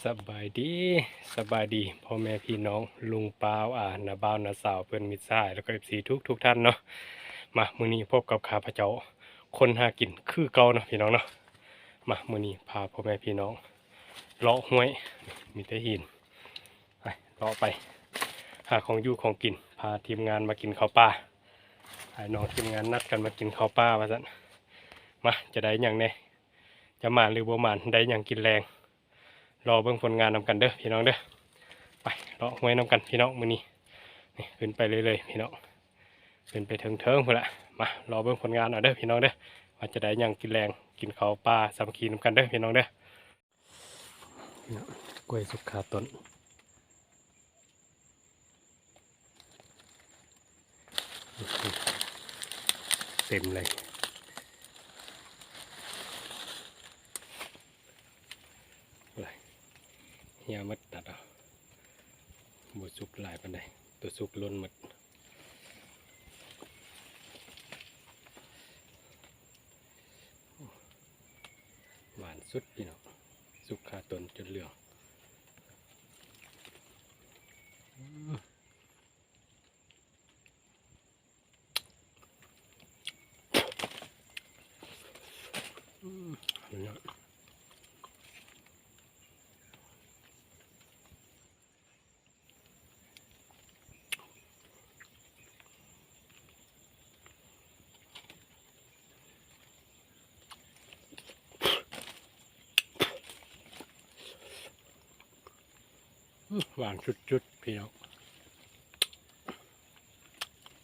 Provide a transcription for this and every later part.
ສະບາຍດີ ສະບາຍດີພໍ່ແມ່ພີ່ນ້ອງ ລຸງປ້າວ ອາ ນ້າບ່າວ ນ້າສາວ ເພື່ອນມິດສະຫາຍ ແລ້ວກໍເອັຟຊີທຸກໆທ່ານເນາະ. ມາ ມື້ນີ້ພົບກັບຂ້າພະເຈົ້າ ຄົນຫາກິນຄືເກົ່າເນາະພີ່ນ້ອງເນາະ. ມາ ມື້ນີ້ພາພໍ່ແມ່ພີ່ນ້ອງເລາະຫ້ວຍ ມີແຕ່ຫີນ ໄປ ເລາະໄປຫາຂອງຢູ່ຂອງກິນ ພາທີມງານມາກິນເຂົ້າປ່າ. ອ້າຍນ້ອງທີມງານນັດກັນມາກິນເຂົ້າປ່າວ່າຊັ້ນ. ມາ ຈະໄດ້ຫຍັງແດ່ ຈະໝານຫຼືບໍ່ໝານ ໄດ້ຫຍັງກິນແລງ ລໍເບິ່ງຜົນງານນຳກັນເດີພີ່ນ້ອງເດີ. ໄປເລາະຫ້ວຍນຳກັນພີ່ນ້ອງມື້ນີ້. ນີ້ ຂຶ້ນໄປເລື້ອຍໆພີ່ນ້ອງ ຂຶ້ນໄປເທິງໆພຸ້ນລະ. ມາ ລໍເບິ່ງຜົນງານເອົາເດີພີ່ນ້ອງເດີ ວ່າຈະໄດ້ຫຍັງກິນແລງ ກິນເຂົ້າປ່າສາມັກຄີນຳກັນເດີພີ່ນ້ອງເດີ. ກ້ວຍສຸກຄາຕົ້ນ ເຕັມເລີຍ. ເຫ່ຍໝົດ ຕັດເອົາ ບໍ່ສຸກຫຼາຍປານໃດ ຕົວສຸກຫຼົ່ນໝົດ. ຫວານສຸດພີ່ນ້ອງ ສຸກຄາຕົ້ນຈົນເຫຼືອງ. ຫວານສຸດໆພີ່ນ້ອງ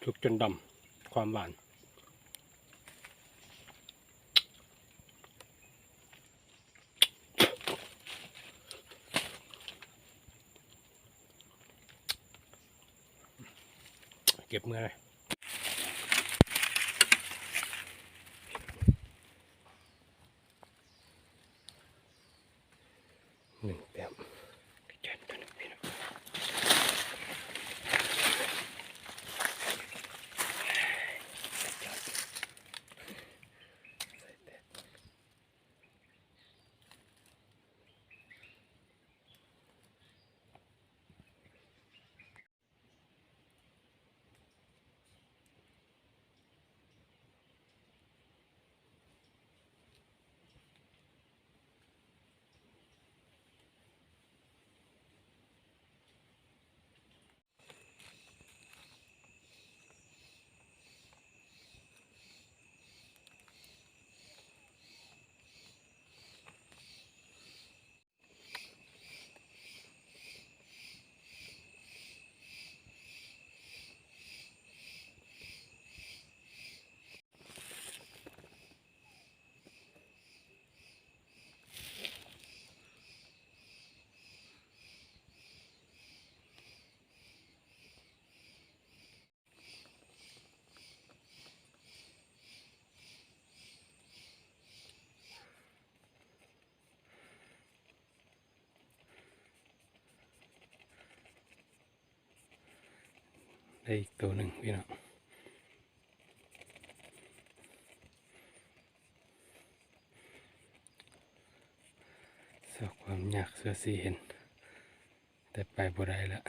ສຸກຈົນດຳ ຄວາມຫວານ. ເກັບເມືອເລີຍ. ໜຶ່ງແຕ້ມ ກະຈັດຕົວໜຶ່ງພີ່ນ້ອງ. ໄດ້ອີກໂຕໜຶ່ງພີ່ນ້ອງ. ຊອກຄວາມຍາກຊົ່ວຊີເຫັນ ແຕ່ໄປບໍ່ໄດ້ລະ.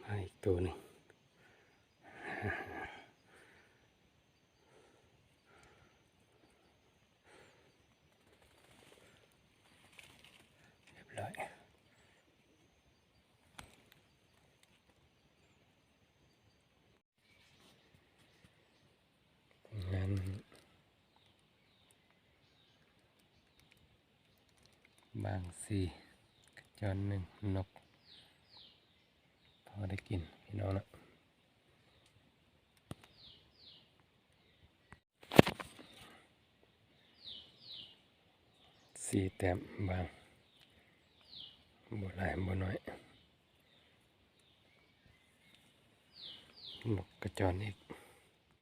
ມາອີກໂຕໜຶ່ງ. ຮຽບຮ້ອຍ. ງານບາງສີ່ ກະຈອນໜຶ່ງ ນົກ ພໍໄດ້ກິນພີ່ນ້ອງເນາະ. ສີ່ແຕ້ມບາງ ບໍ່ຫຼາຍບໍ່ໜ້ອຍ. ນກກະຈອນອີກ.